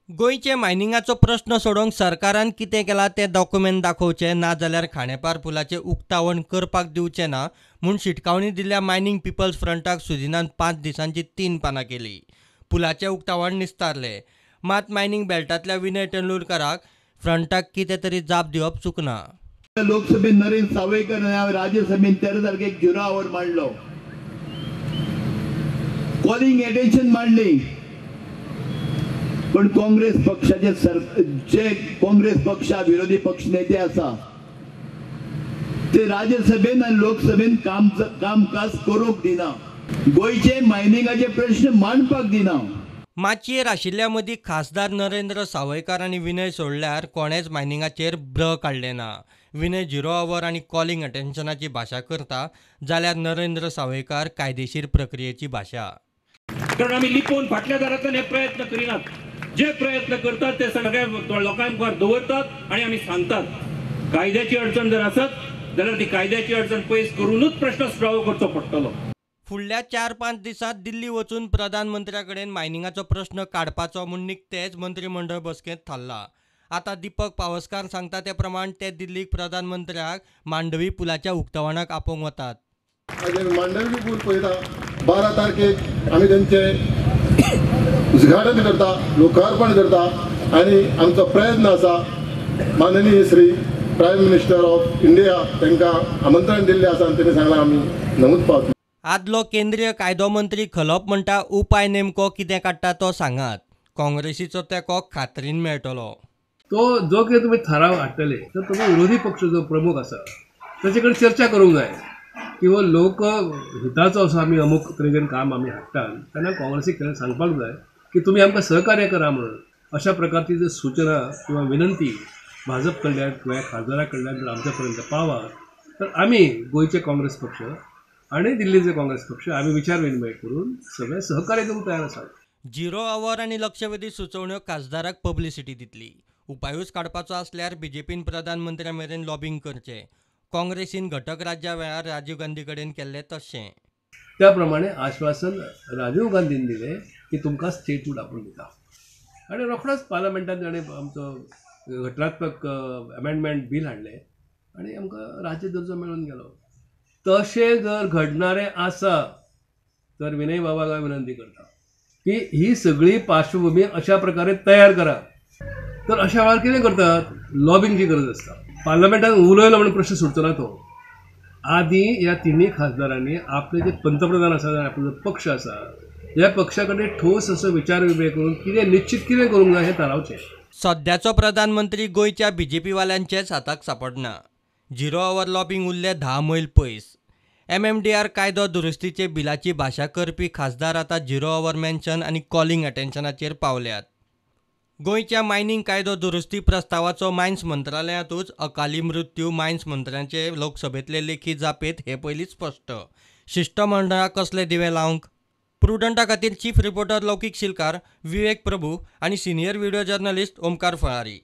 गोंयचे मायनिंगाचो प्रश्न सोडोवंक सरकारान कितें केलां तें डॉक्युमेंट दाखोवचें, ना जाल्यार खांडेपार पुलाचें उक्तावण करपाक दिवचें ना म्हूण शिटकावणी दिल्ल्या मायनिंग पिपल्स फ्रंटाक सुदिनान 5 दिसांची 3 पानां केली. पुलाचें उक्तावण निस्तारलें, मात मायनिंग बेल्टांतल्या विनय तेंडुलकाराक फ्रंटाक कितें तरी जाप दिवप चुकना. लोकसभेत नरेंद्र सावयकर राज्यसभेत 13 तारखेक झिरो our मांडलो, कॉलिंग अटेन्शन मांडली, पण काँग्रेस पक्षाचे जे काँग्रेस पक्षा विरोधी पक्ष नेते आसा ते राज्यसभेन आनी लोकसभेन कामकाज करूंक दिना, गोंयचे मायनिंगाचे प्रश्न मांडपाक दिना. माचयेर आशिल्ल्या मदीं खासदार नरेंद्र सावयकार आनी विनय सोडल्यार कोणेच मायनिंगाचेर ब्र काडलें ना. विनय झिरो our आनी कॉलिंग अटेन्शनाची भाशा करता जाल्यार नरेंद्र सावयकार कायदेशीर प्रक्रियेची भाशा. कारण आमी लिपोवन फाटल्या दारांतल्यान हे प्रयत्न करिनात, जे प्रयत्न करतात ते सगळ्या लोकां मुखार दवरतात आनी आमी सांगतात. कायद्याची अडचण जर आसत जाल्यार ती कायद्याची अडचण पयस करूनच प्रश्न सुटावो करचो पडटलो. फुडल्या 4-5 दिसांत दिल्ली वचून प्रधानमंत्र्या कडेन मायनिंगाचो प्रश्न काडपाचो म्हूण निकतेच मंत्रीमंडळ बसकेंत थारला. आतां दीपक पावसकार सांगता ते प्रमाण ते दिल्लीक प्रधानमंत्र्याक मांडवी पुलाच्या उक्तावणाक आपोवंक वतात. मांडवी पूल पळयता 12 तारखेक आमी तेंचे उद्घाटन करता, लोकार्पण करता आनी आमचो प्रयत्न आसा माननीय Shri prime minister of India तांकां आमंत्रण दिल्लें आसा आनी तेणी सांगलां आमी नमूद पावतले. आदलो केंद्रीय कायदो मंत्री खलप म्हणटा उपाय नेमको कितें काडटा तो सांगात, काँग्रेसीचो तेंको खात्रीन मेळटलो. तो जो कितें तुमी थाराव हाडटले तर तुमी विरोधी पक्ष जो प्रमुख आसा ताचे कडेन चर्चा करूंक जाय की हो लोक हिताचो असो आमी अमूक तरेन काम आमी हाडटात तेन्ना काँग्रेसीक तेन्ना सांगपाक जाय की तुमी आमकां सहकार्य करा म्हणून. अशा प्रकारची जर सूचना किंवा विनंती भाजप कडल्यान किंवा खासदारा कडल्यान जर आमच्या पर्यंत पावत तर आमी गोंयचे काँग्रेस पक्ष आनी दिल्लीचे काँग्रेस पक्ष आमी विचार विनिमय करून सगळे सहकार्य करूंक तयार आसात. झिरो our आनी लक्षवेधी सुचोवण्यो खासदाराक पब्लिसिटी दितली. उपायूच काडपाचो आसल्यार बीजेपीन प्रधानमंत्र्या मेरेन लॉबिंग करचें, काँग्रेसीन घटक राज्या वेळार राजीव गांधी कडेन केल्लें तशें. त्या प्रमाणे आश्वासन राजीव गांधीन दिलें की तुमकां स्टेटहूड आपूण दिता आनी रोखडोच पार्लमेंटान ताणें आमचो घटनात्मक अमेंडमेंट बील हाडलें आनी आमकां राज्य दर्जो मेळून गेलो. तशें जर घडणारें आसा तर विनय बाबाक हांव विनंती करता की ही सगळी पार्श्वभूमी अशा प्रकारे तयार करा. तर अशा वेळार कितें करतात, लॉबिंगची गरज आसता. पार्लमेंटान उलयलो म्हणून प्रश्न सुटचो ना तो. आदी ह्या तिनूय खासदारांनी आपले जे पंतप्रधान आसा, आपलो जो पक्ष आसा ह्या पक्षा कडेन ठोस असो विचार विमय करून कितें निश्चित कितें करूंक जाय हें थारावचें. सद्याचो प्रधानमंत्री गोंयच्या बीजेपी वाल्यांचेच हाताक सापडना. झिरो our lobbying उरलें 10 मैल पयस. MMDR कायदो दुरुस्तीचे बिलाची भाशा करपी खासदार आतां झिरो our mention आनी कॉलिंग अटेन्शनाचेर पावल्यात. गोंयच्या मायनिंग कायदो दुरुस्ती प्रस्तावाचो मायन्स मंत्रालयांतूच अकाली मृत्यू मायन्स मंत्र्यांचे लोकसभेंतले लेखी जापेंत हे पयलींच स्पश्ट. शिश्टमंडळाक कसले दिवे लावंक? प्रुडंटा खातीर चीफ रिपोर्टर लौकीक शिलकार, विवेक प्रभू आनी senior video journalist Omkar Falari.